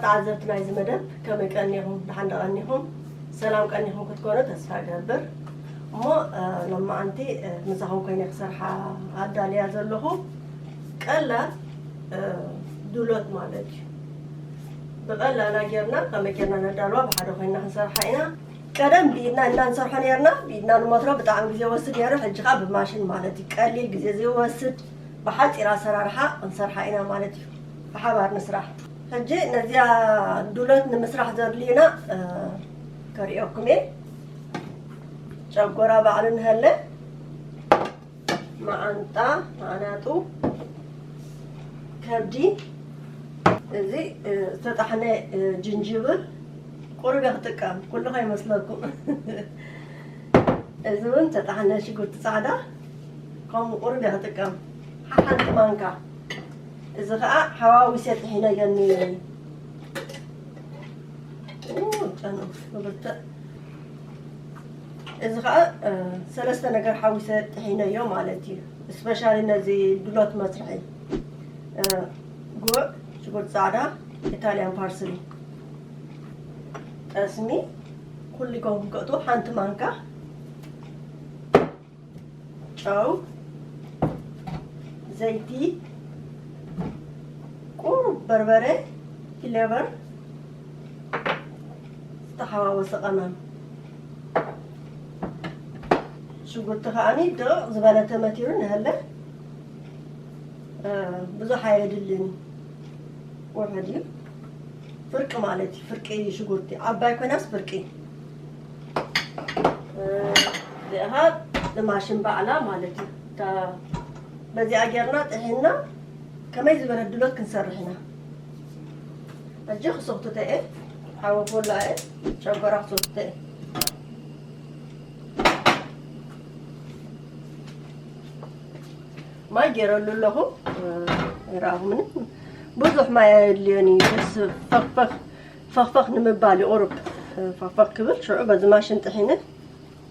ተዓዘብቲ ናይዚ መደብ ከመይ ቀኒኹም? ደሓን ዶ ቀኒኹም? ሰላም ቀኒኹም ክትኮኑ ተስፋ እገብር። እሞ፣ እ፣ ሎማዓንቲ፣ እ፣ ምሳኹም ኮይነ ክሰርሓ ኣዳልያ ዘለኹ ቀላል፣ እ፣ ዱለት ማለት እዩ። ብቐላላ ጌርና ከመይ ጌርና ነዳልዋ ብሓደ ኮይና ክንሰርሓ ኢና። ቀደም ብኢድና ኢና ንሰርሖ ኔርና፣ ብኢድና ንመትሮ ብጣዕሚ ግዜ ይወስድ ነይሩ። ሕጂ ኸኣ ብማሽን ማለት እዩ። ቀሊል ግዜ ዘይወስድ፣ ብሓጺር ኣሰራርሓ ክንሰርሓ ኢና ማለት እዩ። ብሓባር ንስራሕ። ሕጂ ነዚኣ ዱለት ንምስራሕ ዘድልዩና፣ እ፣ ከርእየኩም እየ። ጨጎራ ባዕሉ ንሀለ፣ መዓንጣ፣ መዓናጡ፣ ከብዲ፣ እዚ፣ እ፣ ዝተጣሕነ፣ እ፣ ጅንጅብል ቁሩብ እየ ክጥቀም፣ ኩሉ ከይመስለኩም። እዚ እውን ዝተጣሕነ ሽጉርቲ ጻዕዳ፣ ከምኡ ቁሩብ እየ ክጥቀም፣ ሓንቲ ማንካ። እዚ ኸኣ ሓዋዊሰ ጥሒነዮ እኒአ። ኡ፣ ጨኑ ክብርትዕ። እዚ ኸኣ፣ እ፣ ሰለስተ ነገር ሓዊሰ ጥሒነዮ ማለት እዩ። ስፔሻሊ ነዚ ዱለት መስርሒ፣ እ፣ ጉዕ፣ ሽጉርቲ ጻዕዳ፣ ኢታልያን ፓርስሊ፣ ጠስሚ፣ ኩሉ ኮንኩ ከእትዎ ሓንቲ ማንካ፣ ጨው፣ ዘይቲ፣ ቁሩብ በርበረ፣ ፍሌቨር፣ ዝተሓዋወሰ ቀመም። ሽጉርቲ ከኣኒ ድቕቕ ዝበለ ተመቲሩ ንሀለ፣ እ፣ ብዙሕ ኣየድልን እዩ። ውሑድ እዩ። ፍርቂ ማለት እዩ። ፍርቂ ሽጉርቲ። ዓባይ ኮይናስ ፍርቂ። እ፣ እዚኣ ንማሽን ባዕላ ማለት እዩ። እታ በዚኣ ጌርና ጥሒንና ከመይ ዝበለ ድሎት ክንሰርሕ ኢና። ሕጂ ክሰኽትቶ እየ። ሓወፎላ እየ። ጨጎራ ክሰኽትቶ እየ። ማይ ገይረሉ ኣለኹ። እ፣ ይረኣኹምኒ። ብዙሕ ማይ ኣየድልዮን እዩ። በስ ፈኽፈኽ፣ ፈኽፈኽ ንምባል እዩ ቁሩብ። እ፣ ፈኽፈኽ ክብል ሽዑ በዚ ማሽን ጥሒነ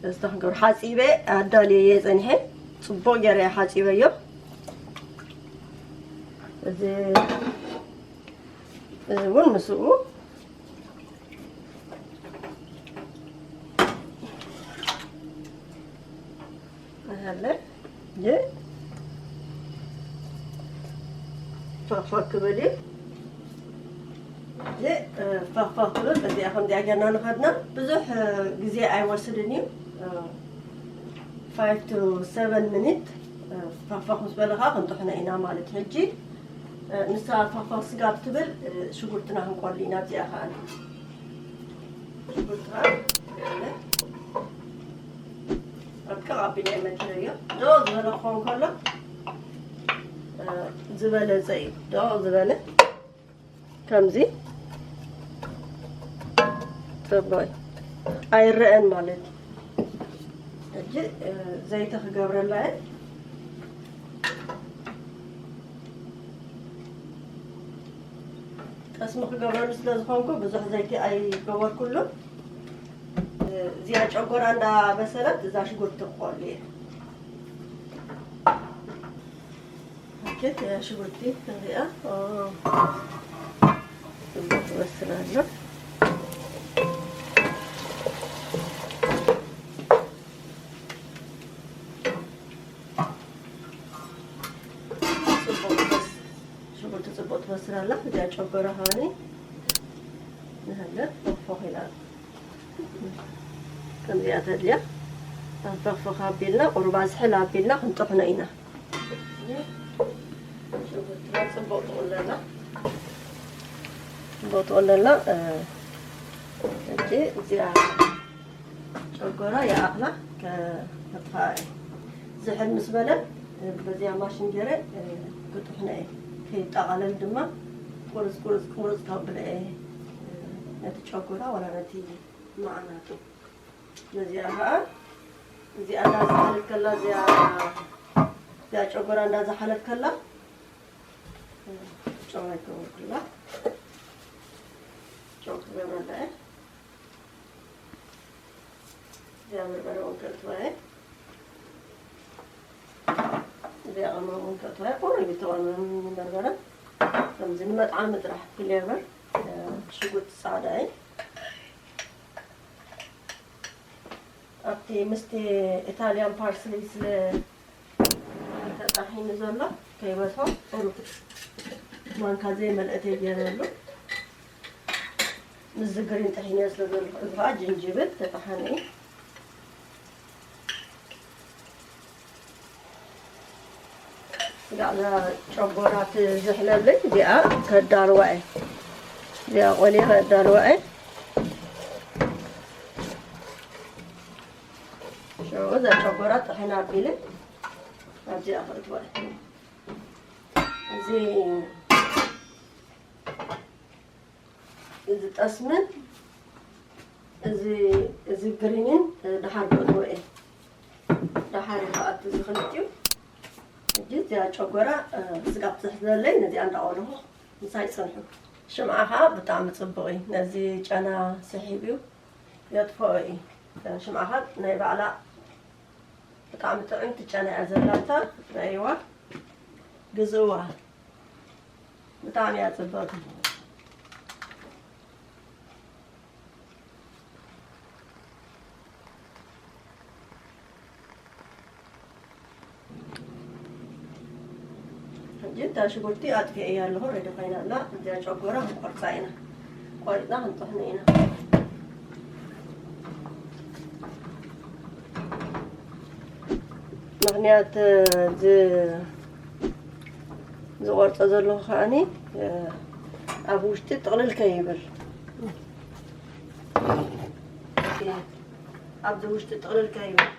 ደስታ ክገብር። ሓጺበ ኣዳልየየ ጸኒሐ። ጽቡቕ ገይረ እየ ሓጺበዮ። እዚ፣ እዚ እውን ምስኡ ኣለ። የ-፣ ፈኽፈኽ ክብል እዩ። የ-፣ እ፣ ፈኽፈኽ ክብል በዚኣ ከምዚኣ ጌርና ንኸድና ብዙሕ፣ እ፣ ግዜ ኣይወስድን እዩ። እ፣ five to seven minute፣ እ፣ ፈኽፈኽ ምስ በለ ኸዓ ክንጥሕኖ ኢና ማለት እዩ። ሕጂ፣ እ፣ ንሳ ፈኽፈኽ ስጋብ ትብል፣ እ፣ ሽጉርትና ክንቆሊ ኢና ኣብዚኣ ኸዓ። ሽጉርትና ኣብቀቕ ኣቢለ እየ መቲረዮ። ዶ ዝበለ ክኸውን ከሎ፣ እ፣ ዝበለጸ እዩ። ዶ ዝበለ ከምዚ ጽቡቕ ኣይረአን ማለት እዩ። ሕጂ፣ እ፣ ዘይቲ ክገብረላ እየ። ጠስሚ ክገብረሉ ስለ ዝኾንኩ ብዙሕ ዘይቲ ኣይገበርኩሉን። እዚኣ ጨጎራ እንዳበሰለት እዛ ሽጉርቲ ክቆሉ እየ። ኦኬ፣ እዚኣ ሽጉርቲ እዚኣ፣ ኦ፣ ትበስል ኣላ። ጽቡቕ ትበስ-፣ ሽጉርቲ ጽቡቕ ትበስል ኣላ። እዚኣ ጨጎራ ከኣኒ ንሃለ ፈኽፈኽ ኢላ። ከምዚኣ ተድልያ ፈኽፈኽ ኣቢልና፣ ቁሩባ ዝሕል ኣቢልና ክንጥሕኖ ኢና። ሽጉርትና ጽቡቕ ትቑለላ። ጽቡቕ ትቑለላ። እ፣ ሕጂ እዚኣ ጨጎራ ይኣኽላ ከ-፣ ከጥፍኣ እየ። ዝሕል ምስ በለ፣ እ፣ በዚኣ ማሽን ገይረ፣ እ፣ ክጥሕኖ እየ። ከይጠቓለል ድማ ቁርጽ ቁርጽ ቁርጽ ከብሎ እየ። እ፣ ነቲ ጨጎራ ዋላ ነቲ መዓናጡ። ነዚኣ ኸኣ እዚኣ እንዳዝሓለት ከላ፣ እዚኣ፣ እዚኣ ጨጎራ እንዳዝሓለት ከላ፣ ጨው ኣይገበርኩላ። ጨው ክገብረላ እየ። እዚኣ በርበረ እውን ከእትዋ እየ። እዚኣ ቀመም እውን ከእትዋ እየ። ቁሩብ እዩ ተቐመም በርበረ። ከምዚ ንመጥዓሚ ጥራሕ ፍሌቨር፣ እ፣ ሽጉርቲ ጻዕዳ እዩ። ኣብቲ ምስቲ ኢታልያን ፓርስሊ ስለ ተጣሒኑ ዘሎ ከይበስሖ ቁሩብ ማንካ ዘይመልአተይ ገይረሉ። ምስዚ ግሪን ጥሒነ ስለ ዘለኹ፣ እዚ ኸዓ ጅንጅብል ተጣሓነ እዩ። እዛ ጨጎራ ትዝሕለለይ እዚኣ ከዳልዋ እየ። እዚኣ ቆልየ ከዳልዋ እየ። ሽዑ እዛ ጨጎራ ጥሕን ኣቢለ ኣብዚኣ ከእትዋ እየ። እዚ፣ እዚ ጠስምን እዚ፣ እዚ ግሪንን ደሓር ከእትዎ እየ። ደሓር እዩ ከኣቱ እዚ ክልቲኡ። ሕጂ እዚኣ ጨጎራ፣ እ፣ ስጋብ ትሕዘለይ ነዚኣ እንዳቆለኹ ምሳይ ይጸንሑ። ሽምዓ ኸኣ ብጣዕሚ ጽቡቕ እዩ። ነዚ ጨና ስሒብ እዩ የጥፍኦ እዩ። ሽምዓ ኸኣ ናይ ባዕላ ብጣዕሚ ጥዕምቲ ጨና እያ ዘላታ። ርእይዋ፣ ግዝእዋ። ብጣዕሚ እያ ጽብቕቲ። ሕጂ እታ ሽጉርቲ ኣጥፊኤያ ኣለኹ፣ ሬዲ ኮይና ኣላ። እዚኣ ጨጎራ ክንቆርጻ ኢና። ቆሪጽና ክንጥሕኖ ኢና። ምኽንያት ዝ-፣ ዝቆርጾ ዘለኹ ከኣኒ፣ እ፣ ኣብ ውሽጢ ጥቕልል ከይብል። ኣብዚ ውሽጢ ጥቕልል ከይብል።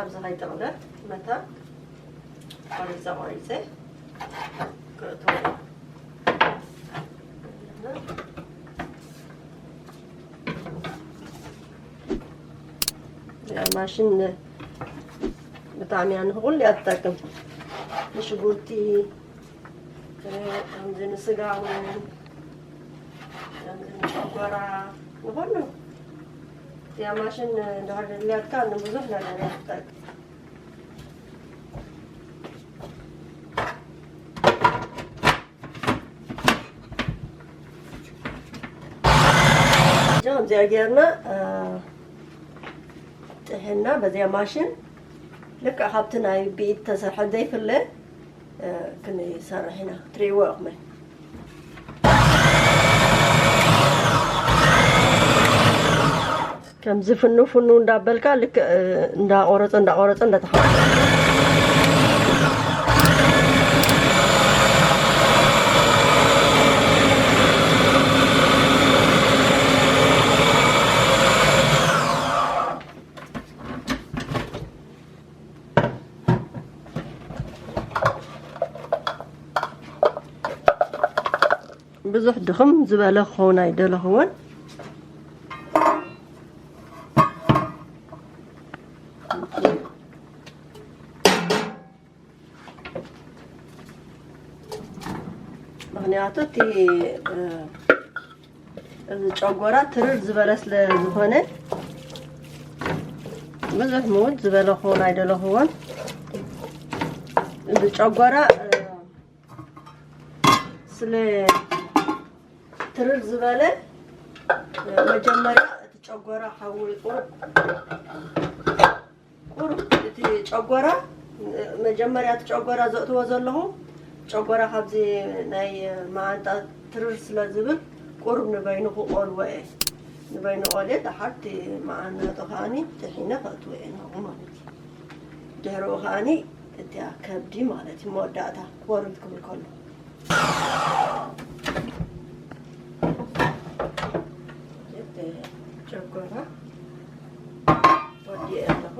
ኣብዚ ከይጥቕለል መታ ቆሪጸ ቆሪጸ ክእትዎ። እዚኣ ማሽን ብጣዕሚ እያ ንኹሉ እያ ትጠቅም። ንሽጉርቲ፣ ከምዚ ንስጋ እውን፣ ከምዚ ንጨጎራ፣ ንኹሉ። እዚኣ ማሽን እንድሕር ድልያትካ ንብዙሕ ነገር እያ ትጠቅም። ከምዚኣ ጌርና፣ እ፣ ጥሕና በዚኣ ማሽን ልክዕ ካብቲ ናይ ብኢድ ተሰርሐ ዘይፍለ፣ እ፣ ክንሰርሕ ኢና። ትርእይዎ ኢኹም። ከምዚ ፍኑ ፍኑ እንዳበልካ ልክዕ፣ እ፣ እንዳቆረጸ እንዳቆረጸ እንዳተሓ- ብዙሕ ድኽም ዝበለ ክኸውን ኣይደለኽዎን። ምኽንያቱ እቲ፣ እ፣ እዚ ጨጎራ ትርር ዝበለ ስለ ዝኾነ ብዙሕ ምውት ዝበለ ክኸውን ኣይደለኽዎን። እዚ ጨጎራ፣ እ፣ ስለ ትርር ዝበለ፣ እ፣ መጀመርያ እቲ ጨጎራ ሓዊ ቁሩብ፣ ቁሩብ እቲ ጨጎራ፣ እ፣ መጀመርያ እቲ ጨጎራ ዘእትዎ ዘለኹ፣ ጨጎራ ካብዚ ናይ መዓንጣ ትርር ስለ ዝብል ቁሩብ ንበይኑ ክቆልዎ እየ። ንበይኑ ቆልየ ደሓር እቲ መዓንጣ ከኣኒ ጥሒነ ከእትዎ እየ ናብኡ ማለት እዩ። ድሕሪኡ ከኣኒ እቲኣ ከብዲ ማለት እዩ፣ መወዳእታ ኮርንት ክብል ከሎ። ጨጎራ ወዲኤ ኣለኹ።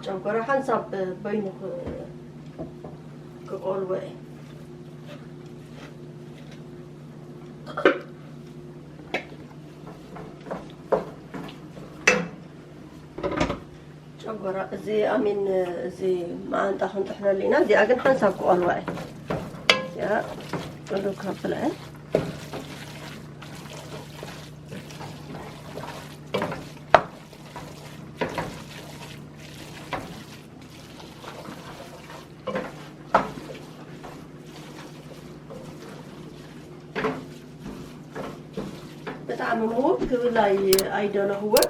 ጨጎራ ሓንሳብ በይኑ ክ-፣ ክቆልዎ እየ። ጨጎራ እዚ ኣሚን እዚ መዓንጣ ክንጥሕነሉ ኢና። እዚኣ ግን ሓንሳብ ክቆልዋ እየ። እዚኣ ቁልው ከብላ እየ። ከምኡ ክብል ኣይ-፣ ኣይደለኹዎን፣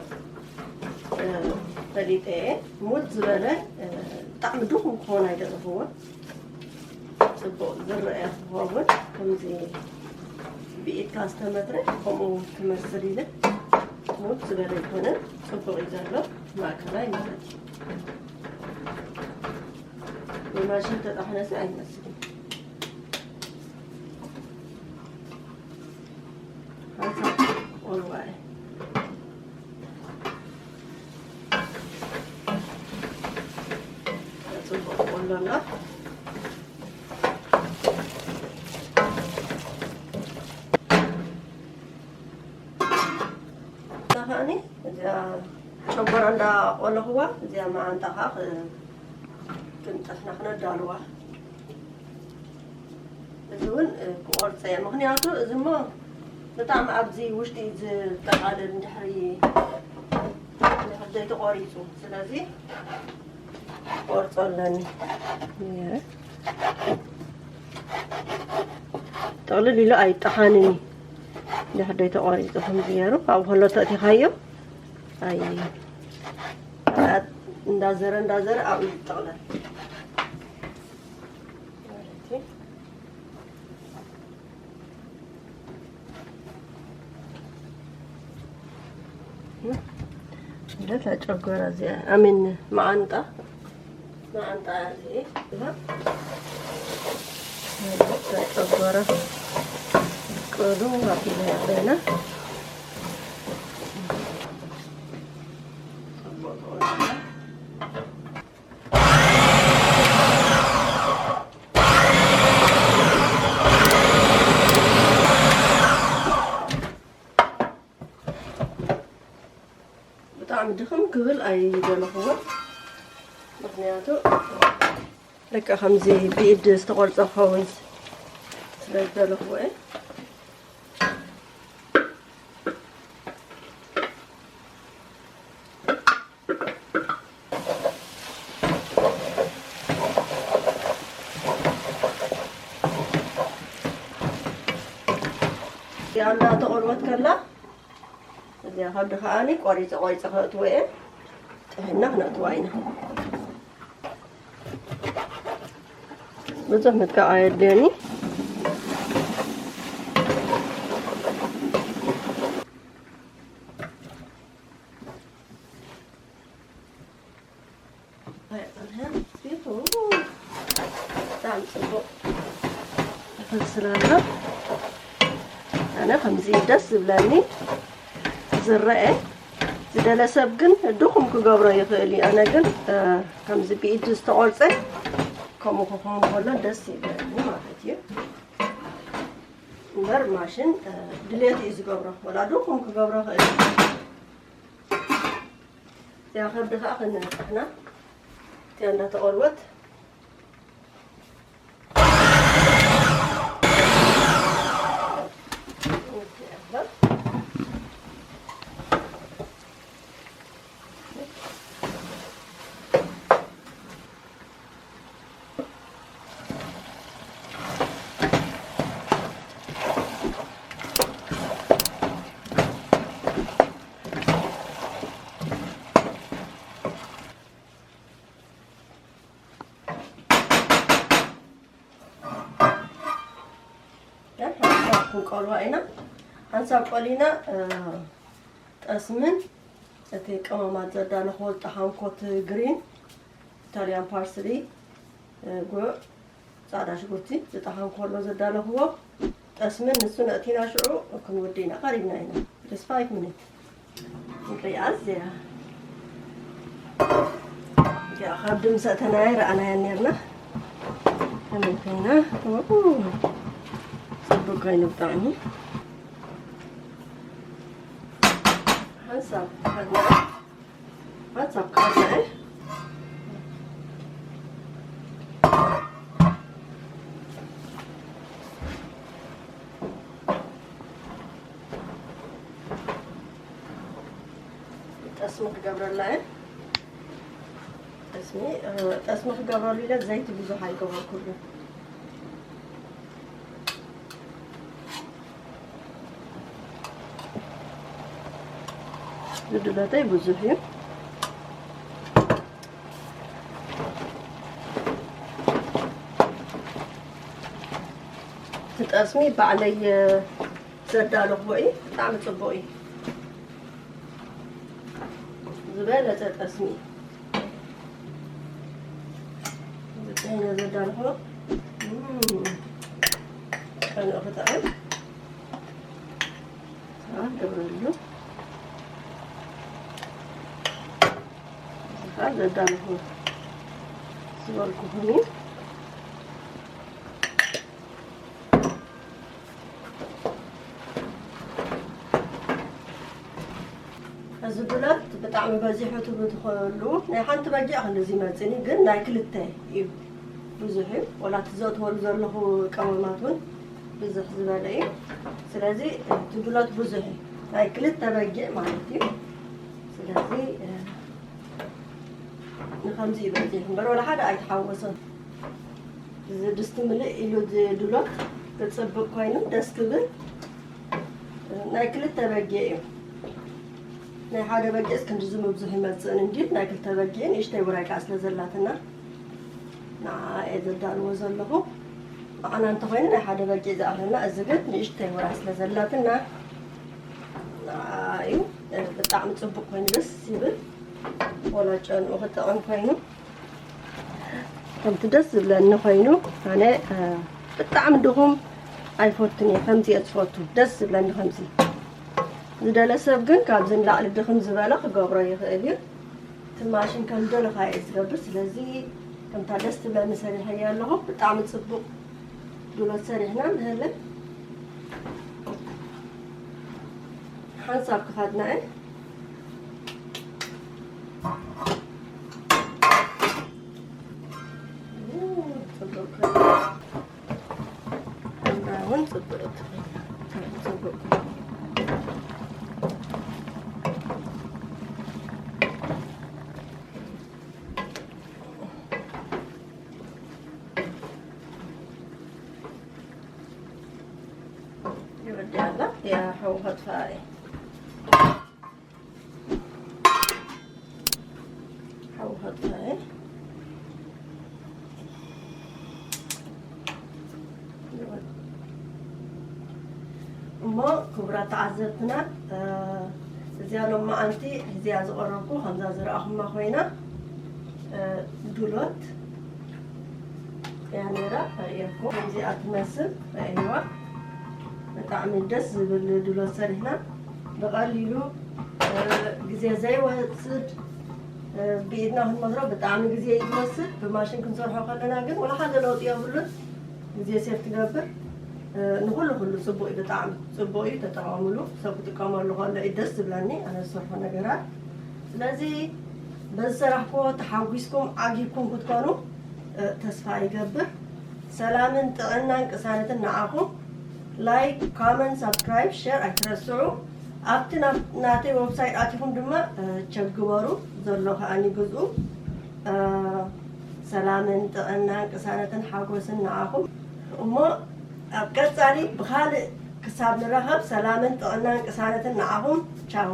እ፣ ፈሊጠ እየ። ሙት ዝበለ፣ እ፣ ብጣዕሚ ድኹም ክኾን ኣይደለኹዎን። ጽቡቕ ዝረአ ክኸውን፣ ከምዚ ብኢድካ ዝተመትረ ከምኡ ክመስል ኢለ። ሙት ዝበለ ኣይኮነን፣ ጽቡቕ እዩ ዘሎ፣ ማእከላይ ማለት እዩ። ብማሽን ተጣሕነሲ ኣይመስልን። ሓንሳብ ቆልዋ እየ። ጽቡቕ ቆሎና። እዛ ከኣኒ እዚኣ ጨጎራ እንዳቆለኹዋ እዚኣ መዓንጣ ከዓ ክ-፣ ክንጠፍና ክነዳልዋ። እዚ እውን፣ እ፣ ክቆርጸ እየ። ምኽንያቱ እዚ እሞ ብጣዕሚ ኣብዚ ውሽጢ እዩ ዝጠቓለል እንድሕሪ፣ እንድሕሪ ዘይተቆሪጹ። ስለዚ ክቆርጾ ኣለኒ። ጥቕልል ኢሉ ኣይጠሓንን እዩ። እንድሕር ዘይተቆሪጹ ከምዚ ገይሩ ኣብ ከሎ ተእቲኻዮ ኣይ፣ እንዳዘረ እንዳዘረ ኣብኡ ይጠቕለል ማለት እዩ። እዛ ጨጎራ እዚኣ፣ ኣሜን፣ መዓንጣ፣ መዓንጣ እዚኣ፣ እዛ፣ እዛ ጨጎራ ቅሉ ኣቢልና ኣለና። ብጣዕሚ ድኽም ክብል ኣይደለኹዎን። ምኽንያቱ ደቂ ከምዚ ብኢድ ዝተቖርጸ ክኸውን ስለ ዝደለኹዎ እየ። እዚኣ እንዳተቖልወት ከላ፣ እዚኣ ከብዲ ከኣኒ ቆሪፀ ቆሪፀ ከእትዎ እየ። ጥሒና ክነእትዋ ኢና። ብዙሕ ምጥቃቕ ኣየድልየኒ። ብጣዕሚ ጽቡቕ ይፈስል ኣሎ። ኣነ ከምዚ ደስ ዝብለኒ ዝረአ ዝደለ ሰብ ግን ድኹም ክገብሮ ይኽእል እዩ። ኣነ ግን፣ እ፣ ከምዚ ብኢድ ዝተቖርጸ ከምኡ ክኸውን ከሎ ደስ ይብለኒ ማለት እዩ። እምበር ማሽን፣ እ፣ ድሌት እዩ ዝገብሮ። ወላ ድኹም ክገብሮ ይኽእል እዩ። እዚኣ ከብዲ ከዓ ክንነቅሕና እቲኣ እንዳተቆልወት። ሓንሳብ ክንቆልዋ ኢና። ሓንሳብ ቆሊና፣ እ፣ ጠስምን እቲ ቀመማት ዘዳለኽዎ ዝጠሓንኮት ግሪን፣ ኢታልያን ፓርስሊ፣ እ፣ ጉዕ፣ ጻዕዳ ሽጉርቲ ዝጠሓንኮ ኣሎ ዘዳለኽዎ ጠስምን ንሱ ነእቲና ሽዑ ክንወዲ ኢና። ቀሪብና ኢና። Just five minutes። ንሪኣ እዚኣ። እዚኣ ካብ ድምሰ ተናየ ረኣናያ ነርና። ከመይ ኮይና? ኦ፣ ጽቡቅ ኮይኑ ብጣዕሚ። ሓንሳብ፣ ሓንሳብ ካርና፣ ጠስሚ ክገብረላ እየ። ጠስሚ፣ እ፣ ጠስሚ ክገብረሉ ኢለ ዘይቲ ብዙሕ ኣይገበርኩሉ። ዝድለተይ ብዙሕ እዩ። እቲ ጠስሚ ባዕለይ ዘዳለኹዎ እዩ። ብጣዕሚ ጽቡቕ እዩ። ዝበለጸ ጠስሚ ብጣዕሚ ዘዳለኹዎ። እም፣ ቀንኡ ክጥዕም። ሰዓት ገብረሉ። ሰዓት ዘዳለኹዎ ዝበልኩኹም እዩ። እዚ ዱለት ብጣዕሚ በዚሑ ትብሉ ትኽእሉ። ናይ ሓንቲ በጊዕ ክንድዚ ይመጽእኒ፣ ግን ናይ ክልተ እዩ ብዙሕ እዩ። ወላ እቲ ዘእትወሉ ዘለኹ ቀመማት እውን ብዝሕ ዝበለ እዩ። ስለዚ እቲ ዱለት ብዙሕ እዩ፣ ናይ ክልተ በጊዕ ማለት እዩ። ስለዚ ንኸምዚ እዩ በዚሑ እምበር ወላ ሓደ ኣይተሓወሰን። እዚ ድስቲ ምልእ ኢሉ፣ እዚ ዱለት ክጽብቕ ኮይኑ ደስ ክብል። ናይ ክልተ በጊዕ እዩ። ናይ ሓደ በጊዕስ ክንድዚ ምብዝሑ ይመጽእን እንድዩ። ናይ ክልተ በጊዕ ንእሽተይ ውራይ ከኣ ስለ ዘላትና ንዓ እየ ዘዳልዎ ዘለኹ። ንዓና እንተኾይኑ ናይ ሓደ በጊዕ ዝኣኽለና፣ እዚ ግን ንእሽተይ ውራይ ስለ ዘላትና ንዓ እዩ። ብጣዕሚ ጽቡቕ ኮይኑ ደስ ይብል። ወላ ጨንኡ ክጥዕም ኮይኑ ከምቲ ደስ ዝብለኒ ኮይኑ፣ ኣነ፣ እ፣ ብጣዕሚ ድኹም ኣይፈቱን እየ። ከምዚ እየ ዝፈቱ፣ ደስ ዝብለኒ ከምዚ። ዝደለ ሰብ ግን ካብዚ ንላዕሊ ድኽም ዝበለ ክገብሮ ይኽእል እዩ። እቲ ማሽን ከም ደለኻ እዩ ዝገብር። ስለዚ ከምታ ደስ ትብለኒ ሰሪሐያ ኣለኹ። ብጣዕሚ ጽቡቕ ዱለት ሰሪሕና ንህለ ሓንሳብ ክኸድና እየ። ጽቡቕ። እውን ጽቡቕ። ጽቡቕ። ይወዲ ኣላ። ያ ሓው ከጥፋ እየ። ሓው ከጥፋ እየ። እሞ ክቡራት ተዓዘብትና፣ እ፣ እዚኣ ሎማዓንቲ እዚኣ ዝቐረብኩ ከምዛ ዝረኣኹማ ኮይና፣ እ፣ ዱሎት እያ ነይራ። ርእየኩም ከምዚኣ ትመስል ርእይዋ። ብጣዕሚ ደስ ዝብል ዱሎት ሰሪሕና ብቐሊሉ፣ እ፣ ግዜ ዘይወስድ፣ እ፣ ብኢድና ክንመስሮ ብጣዕሚ ግዜ እዩ ዝወስድ። ብማሽን ክንሰርሖ ከለና ግን ወላ ሓደ ለውጢ የብሉን። ግዜ ሴፍ ትገብር። እ፣ ንኹሉ ኩሉ ጽቡቕ እዩ፣ ብጣዕሚ ጽቡቕ እዩ፣ ተጠቐሙሉ። ሰብ ክጥቀመሉ ከሎ እዩ ደስ ዝብለኒ ኣነ ዝሰርሖ ነገራት። ስለዚ በዚ ሰራሕክዎ ተሓጒስኩም ዓጊብኩም ክትኮኑ፣ እ፣ ተስፋ ይገብር። ሰላምን ጥዕናን ቅሳነትን ንዓኹም። ላይክ፣ ኮመንት፣ ሳብስክራይብ፣ ሼር ኣይትረስዑ። ኣብቲ ናብ ናተይ ዌብሳይት ኣቲኹም ድማ፣ እ፣ ቸክ ግበሩ፣ ዘሎ ከኣ ይግዝኡ። እ፣ ሰላምን ጥዕናን ቅሳነትን ሓጎስን ንዓኹም። እሞ ኣብ ቀጻሊ ብኻልእ ክሳብ ንራኸብ ሰላምን ጥዕናን ቅሳነትን ንዓኹም። ቻው።